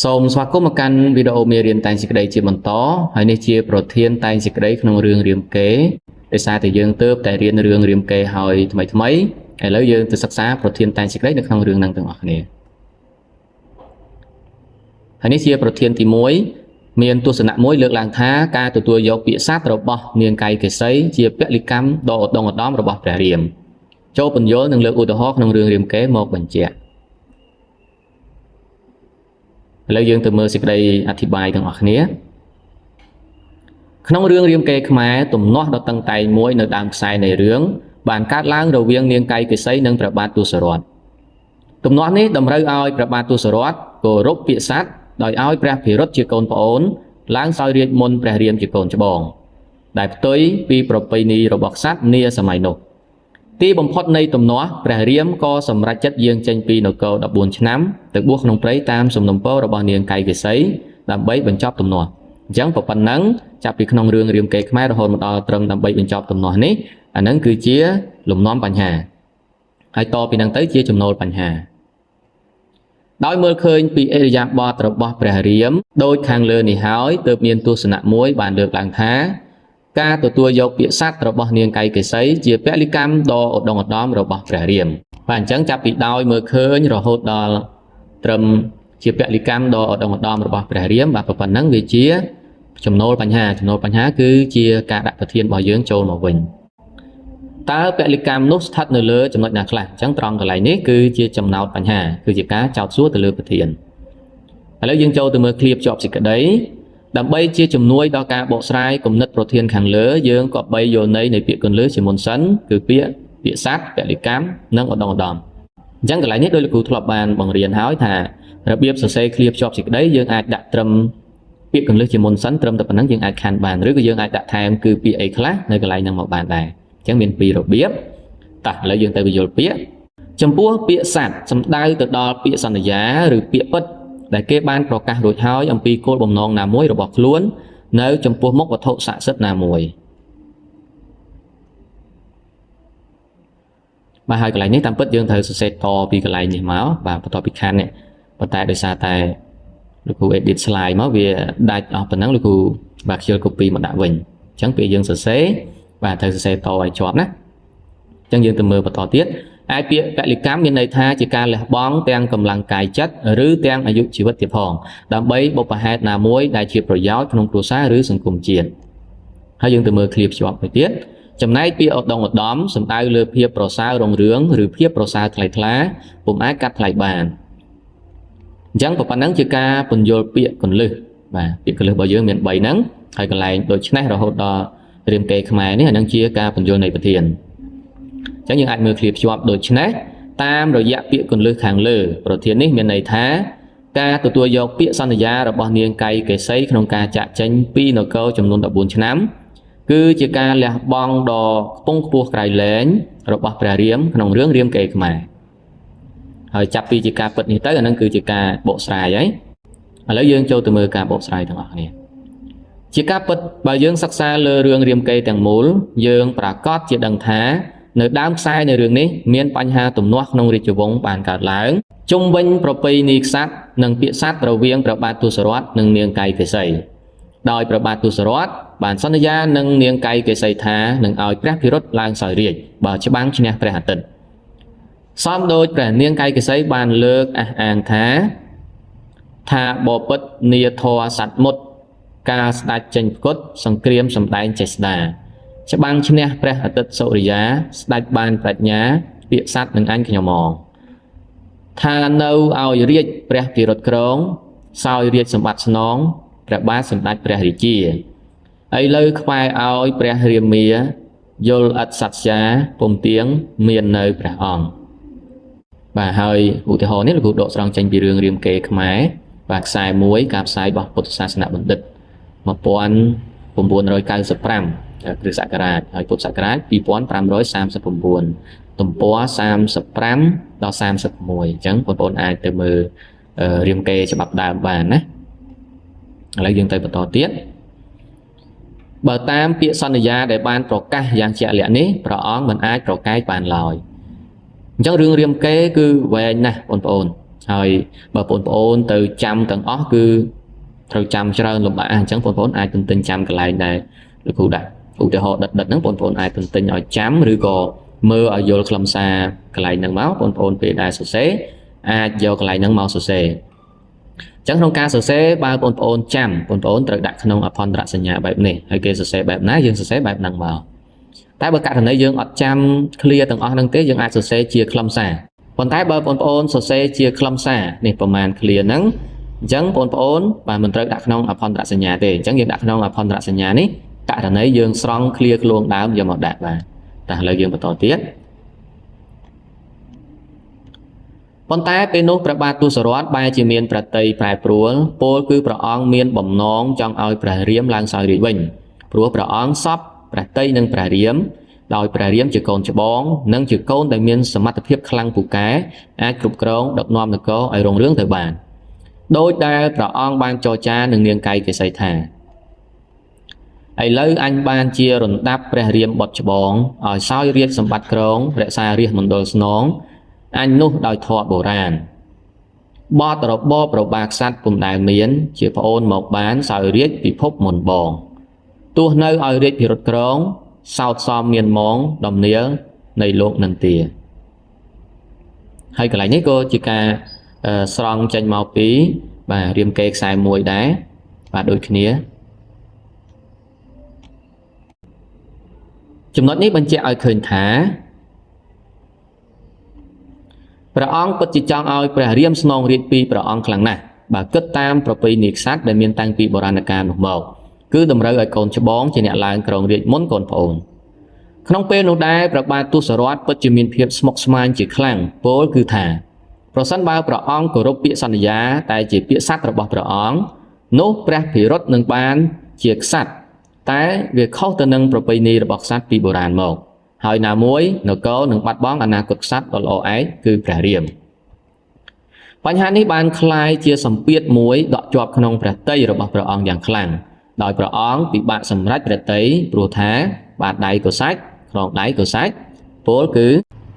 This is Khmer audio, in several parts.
សូមស្វាគមន៍មកកាន់វីដេអូមេរៀនតែងសេចក្តីជាបន្តហើយនេះជាប្រធានតែងសេចក្តីក្នុងរឿងរាមកេរ្តិ៍ដោយសារតែយើងទើបតែរៀនរឿងរាមកេរ្តិ៍ហើយថ្មីថ្មីឥឡូវយើងទៅសិក្សាប្រធានតែងសេចក្តីនៅក្នុងរឿងហ្នឹងទាំងអស់គ្នាហើយនេះជាប្រធានទី1មានទស្សនៈមួយលើកឡើងថាការទទួលយកពាក្យសត្វរបស់នាងកៃកេសីជាពលិកម្មដ៏ឧត្តមឧត្តមរបស់ព្រះរាមចូលពន្យល់និងលើកឧទាហរណ៍ក្នុងរឿងរាមកេរ្តិ៍មកបញ្ជាក់ឥឡូវយើងទៅមើលសេចក្តីអធិប្បាយទាំងអស់គ្នាក្នុងរឿងរាមកេរ្តិ៍ខ្មែរទំនាស់ដ៏តឹងតែងមួយនៅដើមខ្សែនៃរឿងបានកើតឡើងរវាងនាងកៃកេសីនិងព្រះបាទទសរថទំនាស់នេះតម្រូវឲ្យព្រះបាទទសរថគោរពពាក្យសត្វដោយឲ្យព្រះភិរុតជាកូនប្អូនឡើងសោយរាជមុនព្រះរាមជាកូនច្បងដែលផ្ទុយពីប្រពៃណីរបស់ក្សត្រនាសម័យនោះទីបំផុតនៃទំនាស់ព្រះរាមក៏សម្រេចចិត្តយាងចេញពីនគរ14ឆ្នាំទៅបួសក្នុងព្រៃតាមសំណូមពររបស់នាងកៃកេសីដើម្បីបញ្ចប់ទំនាស់អញ្ចឹងប៉ុណ្ណឹងចាប់ពីក្នុងរឿងរាមកេរ្តិ៍ខ្មែររហូតមកដល់ត្រឹមដើម្បីបញ្ចប់ទំនាស់នេះអាហ្នឹងគឺជាលំនាំបញ្ហាហើយតពីហ្នឹងទៅជាចំណូលបញ្ហាដោយមើលឃើញពីឥរិយាបថរបស់ព្រះរាមដោយខាងលើនេះហើយទើបមានទស្សនៈមួយបានលើកឡើងថាការទទួលយកពាក្យសត្វរបស់នាងកៃកេសីជាពលិកម្មដ៏ឧត្តមឧត្តមរបស់ព្រះរាមបាទអញ្ចឹងចាប់ពីដោយមើលឃើញរហូតដល់ត្រឹមជាពលិកម្មដ៏ឧត្តមឧត្តមរបស់ព្រះរាមបាទប៉ុណ្ណឹងវាជាចំណូលបញ្ហាចំណូលបញ្ហាគឺជាការដាក់ប្រធានរបស់យើងចូលមកវិញតើពលិកម្មនោះស្ថិតនៅលើចំណុចណាខ្លះអញ្ចឹងត្រង់កន្លែងនេះគឺជាចំណោទបញ្ហាគឺជាការចោទសួរទៅលើប្រធានឥឡូវយើងចូលទៅមើលឃ្លាភ្ជាប់សេចក្តីដើម្បីជាជំនួយដល់ការបកស្រាយគំនិតប្រធានខាងលើយើងក៏បីយល់ន័យនៃពាក្យកន្លឹះជាមុនសិនគឺពាក្យសត្វពលិកម្មនិងឧត្តមឧត្តមអញ្ចឹងកន្លែងនេះដោយលោកគ្រូធ្លាប់បានបង្រៀនហើយថារបៀបសរសេរឃ្លាភ្ជាប់សេចក្តីយើងអាចដាក់ត្រឹមពាក្យកន្លឹះជាមុនសិនត្រឹមតែប៉ុណ្ណឹងយើងអាចខណ្ឌបានឬក៏យើងអាចដាក់ថែមគឺពាក្យអីខ្លះនៅកន្លែងហ្នឹងមកបានដែរអញ្ចឹងមានពីររបៀបតោះឥឡូវយើងទៅបញ្យល់ពាក្យចំពោះពាក្យសត្វសំដៅទៅដល់ពាក្យសន្យាឬពាក្យពិតដែលគេបានប្រកាសរួចហើយអំពីគោលបំណងណាមួយរបស់ខ្លួននៅចំពោះមុខវត្ថុស័ក្តិសិទ្ធិណាមួយបាទហើយកន្លែងនេះតាមពិតយើងត្រូវសរសេរតពីកន្លែងនេះមកបាទបន្ទាប់ពីខណ្ឌនេះប៉ុន្តែដោយសារតែលោកគ្រូ edit slide មកវាដាច់អស់ប៉ុណ្ណឹងលោកគ្រូបាទខ្ជិល copy មកដាក់វិញអញ្ចឹងពេលយើងសរសេរបាទត្រូវសរសេរតឲ្យជាប់ណាអញ្ចឹងយើងទៅមើលបន្តទៀតឯពាក្យពលិកម្មមានន័យថាជាការលះបង់ទាំងកម្លាំងកាយចិត្តឬទាំងអាយុជីវិតទៀតផងដើម្បីបុព្វហេតុណាមួយដែលជាប្រយោជន៍ក្នុងគ្រួសារឬសង្គមជាតិហើយយើងទៅមើលឃ្លាភ្ជាប់មួយទៀតចំណែកពាក្យឧត្តមឧត្តមសំដៅលើភាពប្រសើររុងរឿងឬភាពប្រសើរថ្លៃថ្លាពុំអាចកាត់ថ្លៃបានអញ្ចឹងប៉ុណ្ណឹងជាការពន្យល់ពាក្យកន្លឹះបាទពាក្យកន្លឹះរបស់យើងមាន3ហ្នឹងហើយកន្លែងដូចនេះរហូតដល់រាមកេរ្តិ៍ខ្មែរនេះអានឹងជាការពន្យល់នៃប្រធានអញ្ចឹងយើងអាចមើលឃ្លាភ្ជាប់ដូចនេះតាមរយៈពាក្យកន្លឹះខាងលើប្រធាននេះមានន័យថាការទទួលយកពាក្យសន្យារបស់នាងកៃកេសីក្នុងការចាកចេញពីនគរចំនួន14ឆ្នាំគឺជាការលះបង់ដ៏ខ្ពង់ខ្ពស់ក្រៃលែងរបស់ព្រះរាមក្នុងរឿងរាមកេរ្តិ៍ខ្មែរហើយចាប់ពីជាការពិតនេះទៅអានឹងគឺជាការបកស្រាយហើយឥឡូវយើងចូលទៅមើលការបកស្រាយទាំងអស់គ្នាជាការពិតបើយើងសិក្សាលើរឿងរាមកេរ្តិ៍ទាំងមូលយើងប្រាកដជាដឹងថានៅដើមខ្សែនៃរឿងនេះមានបញ្ហាទំនាស់ក្នុងរាជវង្សបានកើតឡើងជុំវិញប្រពៃណីក្សត្រនិងពាក្យសត្វរវាងព្រះបាទទសរថនិងនាងកៃកេសីដោយព្រះបាទទសរថបានសន្យានឹងនាងកៃកេសីថានឹងឲ្យព្រះភិរុតឡើងសោយរាជបើច្បាំងឈ្នះព្រះអាទិត្យសមដោយព្រះនាងកៃកេសីបានលើកអះអាងថាបពិតនាធរសត្វមុតកាលស្ដេចចេញផ្គត់សង្គ្រាមសម្ដែងចេស្តាច្បាំងឈ្នះព្រះអាទិត្យសុរិយាស្ដេចបានប្រាជ្ញាពាក្យសត្វនឹងអញខ្ញុំមកថានៅឲ្យរាជព្រះភិរុតក្រងសោយរាជសម្បត្តិស្នងព្រះបាទសម្ដេចព្រះរាជាឥឡូវខ្វែឲ្យព្រះរាមាយល់ឥតសត្យាពុំទៀងមាននៅព្រះអង្គបាទហើយឧទាហរណ៍នេះលោកគ្រូដកស្រង់ចេញពីរឿងរាមកេរ្តិ៍ខ្មែរបាទខ្សែមួយការផ្សាយរបស់ពុទ្ធសាសនបណ្ឌិត1995គ្រិស្តសករាជហើយពុទ្ធសករាជ2539ទំព័រ35ដល់31អញ្ចឹងបងប្អូនអាចទៅមើលរាមកេរ្តិ៍ច្បាប់ដើមបានណាឥឡូវយើងទៅបន្តទៀតបើតាមពាក្យសន្យាដែលបានប្រកាសយ៉ាងជាក់លាក់នេះព្រះអង្គមិនអាចប្រកែកបានឡើយអញ្ចឹងរឿងរាមកេរ្តិ៍គឺវែងណាស់បងប្អូន ហើយបើបងប្អូនទៅចាំទាំងអស់គឺត្រូវចាំច្រើនលំបាកអញ្ចឹងបងប្អូនអាចទន្ទិញចាំកន្លែងដែលលោកគ្រូដាក់ឧទាហរណ៍ដិតដិតហ្នឹងបងប្អូនអាចទន្ទិញឲ្យចាំឬក៏មើលឲ្យយល់ខ្លឹមសារកន្លែងហ្នឹងមកបងប្អូនពេលដែលសរសេរអាចយកកន្លែងហ្នឹងមកសរសេរអញ្ចឹងក្នុងការសរសេរបើបងប្អូនចាំបងប្អូនត្រូវដាក់ក្នុងអភន្តរសញ្ញាបែបនេះហើយគេសរសេរបែបណាយើងសរសេរបែបហ្នឹងមកតែបើករណីយើងអត់ចាំ clear ទាំងអស់ហ្នឹងទេយើងអាចសរសេរជាខ្លឹមសារប៉ុន្តែបើបងប្អូនសរសេរជាខ្លឹមសារនេះប្រមាណ clear ហ្នឹងអញ្ចឹងបងប្អូនបាទមិនត្រូវដាក់ក្នុងអភន្តរសញ្ញាទេអញ្ចឹងយើងដាក់ក្នុងអភន្តរសញ្ញានេះករណីយើងស្រង់ clear ខ្លួនដើមយកមកដាក់បាទតែឥឡូវយើងបន្តទៀតប៉ុន្តែពេលនោះព្រះបាទទសរថបែរជាមានប្រតិយប្រែប្រួលពោលគឺព្រះអង្គមានបំណងចង់ឲ្យព្រះរាមឡើងសោយរាជ្យវិញព្រោះព្រះអង្គសពព្រះតីនឹងព្រះរាមដោយព្រះរាមជាកូនច្បងនិងជាកូនដែលមានសមត្ថភាពខ្លាំងពូកែអាចគ្រប់គ្រងដឹកនាំនគរឲ្យរុងរឿងទៅបានដោយដែលព្រះអង្គបានចរចានឹងនាងកៃកេសីថាឥឡូវអញបានជារំដាប់ព្រះរាមបុត្រច្បងឲ្យសោយរាជសម្បត្តិក្រងរក្សារាជមណ្ឌលស្នងអញនោះដោយធម៌បុរាណបទរបបរបាក្សត្រពុំដែលមានជាប្អូនមកបានសោយរាជពិភពមុនបងទោះនៅឲ្យរាជពិរុទ្ធក្រងសោតសមមានមងដំនៀលនៃលោកនន្ទាហើយកន្លែងនេះក៏ជាការស្រង់ចេញមកពីបាទរាមកេរ្តិ៍ខ្សែមួយដែរបាទដូចគ្នាចំណុចនេះបញ្ជាក់ឲ្យឃើញថាព្រះអង្គពិតជាចង់ឲ្យព្រះរាមស្នងរាជ្យពីព្រះអង្គខ្លាំងណាស់បើគិតតាមប្រពៃណីក្សត្រដែលមានតាំងពីបុរាណកាលនោះមកគឺតម្រូវឲ្យកូនច្បងជាអ្នកឡើងគ្រងរាជ្យមុនកូនប្អូនក្នុងពេលនោះដែរព្រះបាទទសរថពិតជាមានភាពស្មុគស្មាញជាខ្លាំងពោលគឺថាប្រសិនបើព្រះអង្គគោរពពាក្យសន្យាតែជាពាក្យសត្យរបស់ព្រះអង្គនោះព្រះភិរុតនឹងបានជាក្សត្រតែវាខុសទៅនឹងប្រពៃណីរបស់ក្សត្រពីបុរាណមកហើយណាមួយនគរនឹងបាត់បង់អនាគតក្សត្រដ៏ល្អឯកគឺព្រះរាមបញ្ហានេះបានក្លាយជាសម្ពាធមួយដក់ជាប់ក្នុងព្រះទ័យរបស់ព្រះអង្គយ៉ាងខ្លាំងដោយព្រះអង្គពិបាកសម្រេចព្រះទ័យព្រោះថាបាតដៃក៏សាច់ខ្នងដៃក៏សាច់ពោលគឺ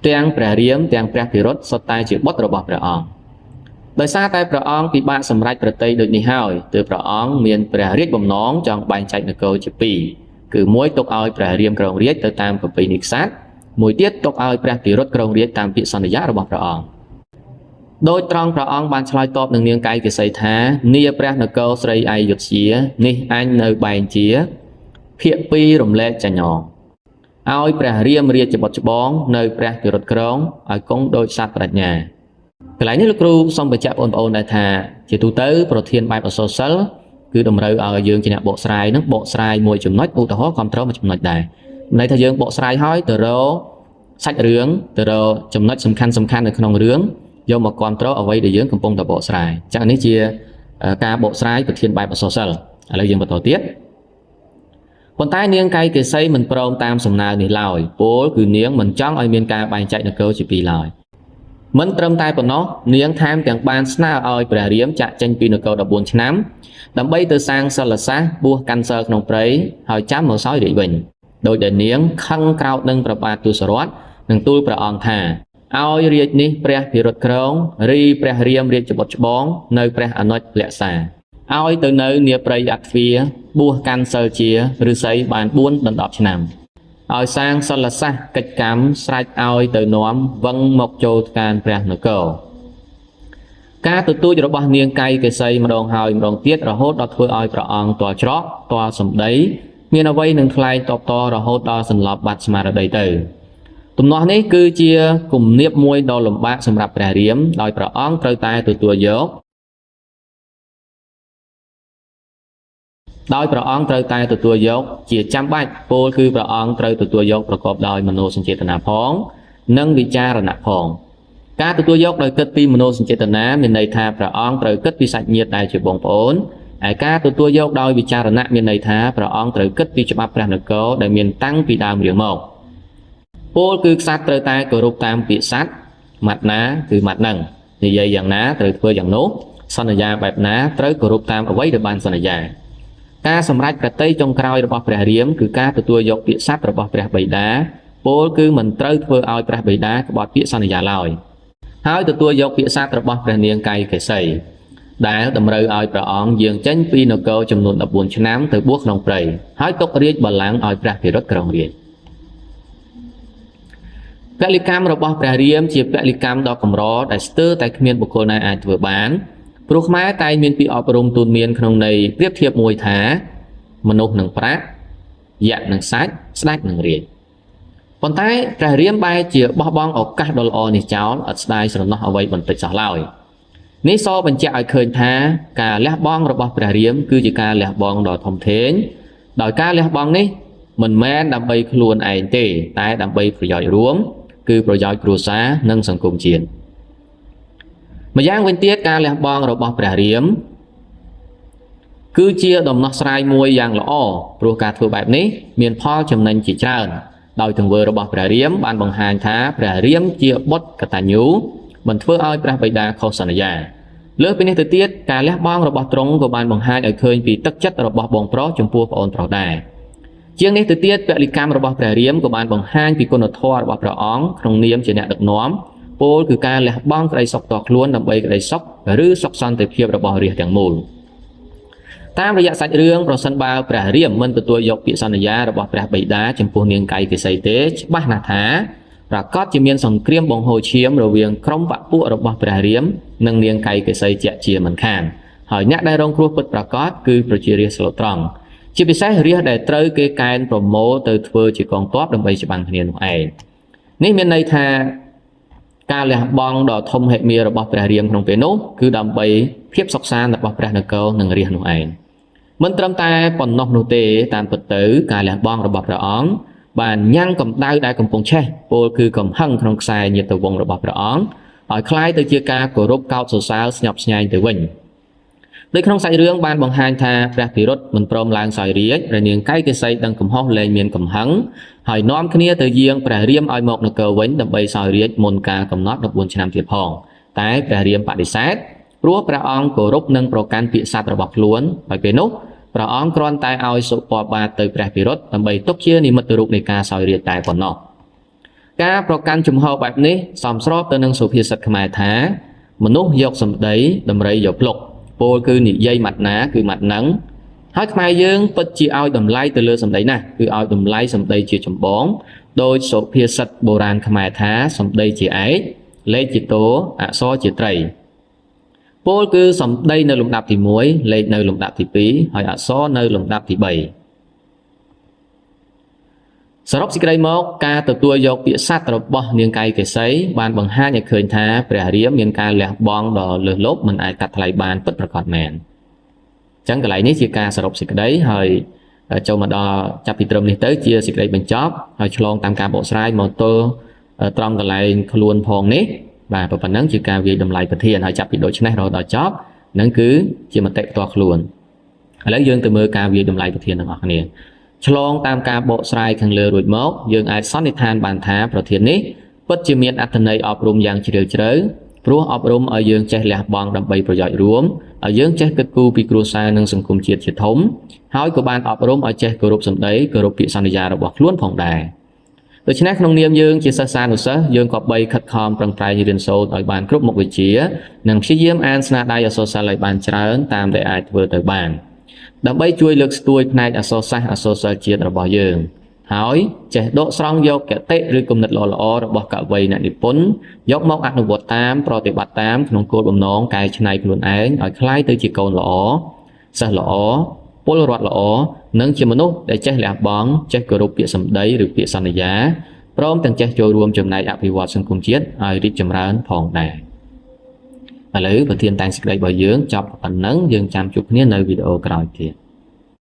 ទាំងព្រះរាមទាំងព្រះភិរុតសុទ្ធតែជាបុត្ររបស់ព្រះអង្គដោយសារតែព្រះអង្គពិបាកសម្រេចព្រះទ័យដូចនេះហើយទើបព្រះអង្គមានព្រះរាជបំណងចង់បែងចែកនគរជាពីរគឺមួយទុកឲ្យព្រះរាមគ្រងរាជ្យទៅតាមប្រពៃណីក្សត្រមួយទៀតទុកឲ្យព្រះភិរុតគ្រងរាជ្យតាមពាក្យសន្យារបស់ព្រះអង្គដោយត្រង់ព្រះអង្គបានឆ្លើយតបនឹងនាងកៃកេសីថានាព្រះនគរស្រីអយុធ្យានេះអញនៅបែងជាភាគពីររំលែកចាញ់អងឲ្យព្រះរាមរាជបុត្រច្បងនៅព្រះភិរុតគ្រងឲ្យគង់ដោយសត្វប្រាជ្ញាកន្លែងនេះលោកគ្រូសូមបញ្ជាក់បងប្អូនដែរថាជាទូទៅប្រធានបែបអក្សរសិល្ប៍គឺតម្រូវឲ្យយើងជាអ្នកបកស្រាយនឹងបកស្រាយមួយចំណុចឧទាហរណ៍គ្រប់គ្រងមួយចំណុចដែរន័យថាយើងបកស្រាយហើយទៅរកសាច់រឿងទៅរកចំណុចសំខាន់សំខាន់នៅក្នុងរឿងយកមកគ្រប់គ្រងអ្វីដែលយើងកំពុងតែបកស្រាយអញ្ចឹងនេះជាការបកស្រាយប្រធានបែបអក្សរសិល្ប៍ឥឡូវយើងបន្តទៀតប៉ុន្តែនាងកៃកេសីមិនព្រមតាមសំណើនេះឡើយពោលគឺនាងមិនចង់ឲ្យមានការបែងចែកនគរជាពីរឡើយមិនត្រឹមតែប៉ុណ្ណោះនាងថែមទាំងបានស្នើឲ្យព្រះរាមចាក់ចេញពីនគរ14ឆ្នាំដើម្បីទៅសាងសិលសាស្ត្របួសកាន់សិលក្នុងព្រៃហើយចាំមកសោយរាជវិញដោយដែលនាងខឹងក្រោធនឹងព្រះបាទទសរថនឹងទូលព្រះអង្គថាឲ្យរាជនេះព្រះភិរុតគ្រងរីព្រះរាមរាជបុត្រច្បងនៅព្រះអនុជលក្សាឲ្យទៅនៅនាព្រៃអទ្វាបួសកាន់សិលជាឫស្សីបាន4ដណ្ដប់ឆ្នាំឲ្យសាងសិលសាស្ត្រកិច្ចកម្មស្រេចឲ្យទៅនាំវឹងមកចូលកានព្រះនគរការទទូចរបស់នាងកៃកេសីម្ដងហើយម្ដងទៀតរហូតដល់ធ្វើឲ្យព្រះអង្គទាល់ច្រកទាល់សម្ដីមានអ្វីនឹងថ្លែងតបតរហូតដល់សន្លប់បាត់ស្មារតីទៅទំនាស់នេះគឺជាគំនាបមួយដ៏លំបាកសម្រាប់ព្រះរាមដោយព្រះអង្គត្រូវតែទទួលយកដោយព្រះអង្គត្រូវតែទទួលយកជាចាំបាច់ពោលគឺព្រះអង្គត្រូវទទួលយកប្រកបដោយមនោសញ្ចេតនាផងនិងវិចារណៈផងការទទួលយកដោយគិតពីមនោសញ្ចេតនាមានន័យថាព្រះអង្គត្រូវគិតពីសាច់ញាតិដែលជាបងប្អូនឯការទទួលយកដោយវិចារណៈមានន័យថាព្រះអង្គត្រូវគិតពីច្បាប់ព្រះនគរដែលមានតាំងពីដើមរៀងមកពោលគឺក្សត្រត្រូវតែគោរពតាមពាក្យសត្យម៉ាត់ណាគឺម៉ាត់នឹងនិយាយយ៉ាងណាត្រូវធ្វើយ៉ាងនោះសន្យាបែបណាត្រូវគោរពតាមអ្វីដែលបានសន្យាការសម្រេចប្រតិយចុងក្រោយរបស់ព្រះរាមគឺការទទួលយកពាក្យសត្យរបស់ព្រះបិតាពោលគឺមិនត្រូវធ្វើឲ្យព្រះបិតាក្បត់ពាក្យសន្យាឡើយ ហើយទទួលយកពាក្យសត្យរបស់ព្រះនាងកៃកេសីដែលតម្រូវឲ្យព្រះអង្គយាងចេញពីនគរចំនួន14ឆ្នាំទៅបួសក្នុងព្រៃហើយទុករាជបល្ល័ង្កឲ្យព្រះភិរុតគ្រងរាជ្យពលិកម្មរបស់ព្រះរាមជាពលិកម្មដ៏កម្រដែលស្ទើរតែគ្មានបុគ្គលណាអាចធ្វើបានព្រោះខ្មែរតែងមានពាក្យអប់រំទូន្មានក្នុងន័យប្រៀបធៀបមួយថាមនុស្សនឹងប្រាក់យក្សនឹងសាច់ស្ដេចនឹងរាជប៉ុន្តែព្រះរាមបែរជាបោះបង់ឱកាសដ៏ល្អនេះចោលឥតស្ដាយស្រណោះអ្វីបន្តិចសោះឡើយនេះសបញ្ជាក់ឲ្យឃើញថាការលះបង់របស់ព្រះរាមគឺជាការលះបង់ដ៏ធំធេងដោយការលះបង់នេះមិនមែនដើម្បីខ្លួនឯងទេតែដើម្បីប្រយោជន៍រួមគឺប្រយោជន៍គ្រួសារនិងសង្គមជាតិម្យ៉ាងវិញទៀតការលះបង់របស់ព្រះរាមគឺជាដំណោះស្រាយមួយយ៉ាងល្អព្រោះការធ្វើបែបនេះមានផលចំណេញជាច្រើនដោយទង្វើរបស់ព្រះរាមបានបង្ហាញថាព្រះរាមជាបុត្រកតញ្ញូមិនធ្វើឲ្យព្រះបិតាខុសសន្យាលើសពីនេះទៅទៀតការលះបង់របស់ទ្រង់ក៏បានបង្ហាញឲ្យឃើញពីទឹកចិត្តរបស់បងប្រុសចំពោះប្អូនប្រុសដែរជាងនេះទៅទៀតពលិកម្មរបស់ព្រះរាមក៏បានបង្ហាញពីគុណធម៌របស់ព្រះអង្គក្នុងនាមជាអ្នកដឹកនាំពោលគឺការលះបង់ក្តីសុខផ្ទាល់ខ្លួនដើម្បីក្តីសុខឬសុខសន្តិភាពរបស់រាស្ត្រទាំងមូលតាមរយៈសាច់រឿងប្រសិនបើព្រះរាមមិនទទួលយកពាក្យសន្យារបស់ព្រះបិតាចំពោះនាងកៃកេសីទេច្បាស់ណាស់ថាប្រាកដជាមានសង្គ្រាមបង្ហូរឈាមរវាងក្រុមបពុរបស់ព្រះរាមនិងនាងកៃកេសីជាក់ជាមិនខានហើយអ្នកដែលរងគ្រោះពិតប្រាកដគឺប្រជារាស្ត្រស្លូតត្រង់ជាពិសេសរាស្ត្រដែលត្រូវគេកែនប្រមូលទៅធ្វើជាកងទ័ពដើម្បីច្បាំងគ្នានោះឯងនេះមានន័យថាការលះបង់ដ៏ធំហិមារបស់ព្រះរាមក្នុងពេលនោះគឺដើម្បីភាពសុខសាន្តរបស់ព្រះនគរនិងរាស្ត្រនោះឯងមិនត្រឹមតែប៉ុណ្ណោះនោះទេតាមពិតទៅការលះបង់របស់ព្រះអង្គបានញ៉ាំងកម្ដៅដែលកំពុងឆេះពោលគឺកំហឹងក្នុងខ្សែញាតវង្សរបស់ព្រះអង្គឲ្យคล้ายទៅជាការគោរពកោតសរសើរស្ញប់ស្ញែងទៅវិញដោយក្នុងសាច់រឿងបានបង្ហាញថាព្រះភិរុតមិនព្រមឡើងសោយរាជ្យព្រះនាងកៃកេសីដឹងកំហុសលែងមានកំហឹងហើយនាំគ្នាទៅយាងព្រះរាមឲ្យមកនគរវិញដើម្បីសោយរាជ្យមុនការកំណត់14ឆ្នាំទៀតផងតែព្រះរាមបដិសេធព្រោះព្រះអង្គគោរពនិងប្រកាន់ពាក្យសត្យរបស់ខ្លួនហើយពេលនោះព្រះអង្គគ្រាន់តែឲ្យសុពណ៌បាទទៅព្រះភិរុតដើម្បីទុកជានិមិត្តរូបនៃការសោយរាជ្យតែប៉ុណ្ណោះការប្រកាន់ជំហរបែបនេះសមស្របទៅនឹងសុភាសិតខ្មែរថាមនុស្សយកសម្ដីដំរីយកភ្លុកពោលគឺនិយាយម៉ាត់ណាគឺម៉ាត់នឹងហើយខ្មែរយើងពិតជាឲ្យតម្លៃទៅលើសម្ដីណាស់គឺឲ្យតម្លៃសម្ដីជាចម្បងដោយសុភាសិតបុរាណខ្មែរថាសម្ដីជាឯកលេខជាតោអក្សរជាត្រីពោលគឺសម្ដីនៅលំដាប់ទី1លេខនៅលំដាប់ទី2ហើយអក្សរនៅលំដាប់ទី3សរុបសេចក្តីមកការទទួលយកពាក្យសត្យរបស់នាងកៃកេសីបានបង្ហាញឲ្យឃើញថាព្រះរាមមានការលះបង់ដ៏លើសលប់មិនអាចកាត់ថ្លៃបានពិតប្រាកដមែនអញ្ចឹងកន្លែងនេះជាការសរុបសេចក្តីហើយចូលមកដល់ចាប់ពីត្រឹមនេះទៅជាសេចក្តីបញ្ចប់ហើយឆ្លងតាមការបកស្រាយមកទល់ត្រង់កន្លែងខ្លួនផងនេះបាទប៉ុណ្ណឹងជាការវាយតម្លៃប្រធានហើយចាប់ពីដូច្នេះរហូតដល់ចប់នឹងគឺជាមតិផ្ទាល់ខ្លួនឥឡូវយើងទៅមើលការវាយតម្លៃប្រធានទាំងអស់គ្នាឆ្លងតាមការបកស្រាយខាងលើរួចមកយើងអាចសន្និដ្ឋានបានថាប្រធាននេះពិតជាមានអត្ថន័យអប់រំយ៉ាងជ្រាលជ្រៅព្រោះអប់រំឲ្យយើងចេះលះបង់ដើម្បីប្រយោជន៍រួមឲ្យយើងចេះគិតគូរពីគ្រួសារនិងសង្គមជាតិជាធំហើយក៏បានអប់រំឲ្យចេះគោរពសម្ដីគោរពពាក្យសន្យារបស់ខ្លួនផងដែរដូច្នេះក្នុងនាមយើងជាសិស្សានុសិស្សយើងក៏បីខិតខំប្រឹងប្រែងរៀនសូត្រឲ្យបានគ្រប់មុខវិជ្ជានិងព្យាយាមអានស្នាដៃអក្សរសិល្ប៍ឲ្យបានច្រើនតាមដែលអាចធ្វើទៅបានដើម្បីជួយលើកស្ទួយផ្នែកអក្សរសាស្ត្រអក្សរសិល្ប៍ជាតិរបស់យើងហើយចេះដកស្រង់យកគតិឬគំនិតល្អៗរបស់កវីអ្នកនិពន្ធយកមកអនុវត្តតាមប្រតិបត្តិតាមក្នុងគោលបំណងកែច្នៃខ្លួនឯងឲ្យក្លាយទៅជាកូនល្អសិស្សល្អពលរដ្ឋល្អនិងជាមនុស្សដែលចេះលះបង់ចេះគោរពពាក្យសម្ដីឬពាក្យសន្យាព្រមទាំងចេះចូលរួមចំណែកអភិវឌ្ឍសង្គមជាតិឲ្យរីកចម្រើនផងដែរឥឡូវប្រធានតែងសេចក្តីរបស់យើងចប់ប៉ុណ្ណឹងយើងចាំជួបគ្នានៅវីដេអូក្រោយទៀត។